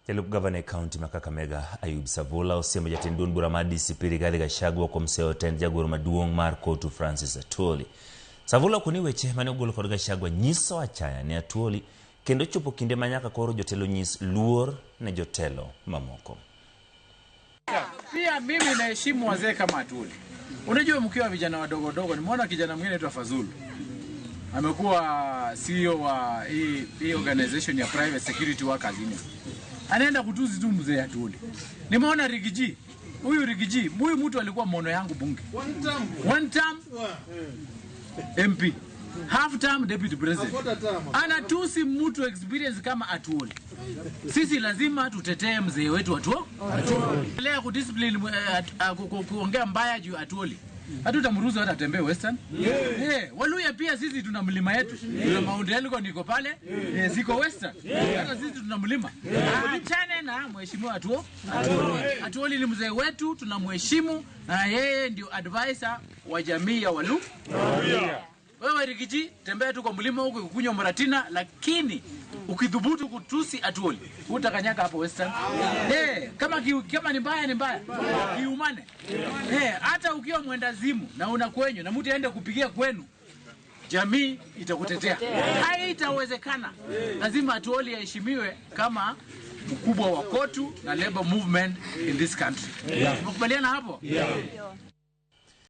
Jalup gavana e kaunti ma Kakamega Ayub Savula osiemo jatend duond bura mar DCP Rigathi Gachagua kuom seyo tend jagoro maduong' mar Kotu Francis Atwoli. Savula okoni weche mane ogol kod Gachagua nyiso achaya ne Atwoli kendo chopo kinde ma nyaka koro jotelo nyis luor ne jotelo mamoko. Pia mimi naheshimu wazee kama Atwoli. Unajua mkiwa vijana wadogo wadogo, nimeona kijana mwingine anaitwa Fazulu amekuwa CEO wa hii organization ya Private Security Workers Union, anaenda kutuzi tu mzee Atwoli. Nimeona Riggy G, huyu Riggy G, huyu mtu alikuwa mono yangu bunge, one term MP, half term deputy president, anatusi mtu experience kama Atwoli. Sisi lazima tutetee mzee wetu Atwoli. Lea kudiscipline kuongea mbaya juu Atwoli. Hatutamruhusu hata atembee Western. Yeah. Waluya pia sisi tuna mlima yetu. Tuna Mount Elgon iko pale. Ziko Western. Hata sisi tuna mlima. Achane na mheshimiwa Atwoli. Atwoli ni mzee wetu, tunamheshimu na yeye ndio advisor wa jamii ya Walu. Wewe Riggy G, tembea tu kwa mlima huko kukunywa maratina, lakini ukidhubutu kutusi Atwoli utakanyaga hapo Western. Kama ni mbaya ni mbaya. Kiumane. Hata ukiwa mwendazimu na una kwenyu na mtu aende kupigia kwenu, jamii itakutetea. Haitawezekana. Lazima Atwoli aheshimiwe kama mkubwa wa Kotu na labor movement in this country. Tumekubaliana hapo?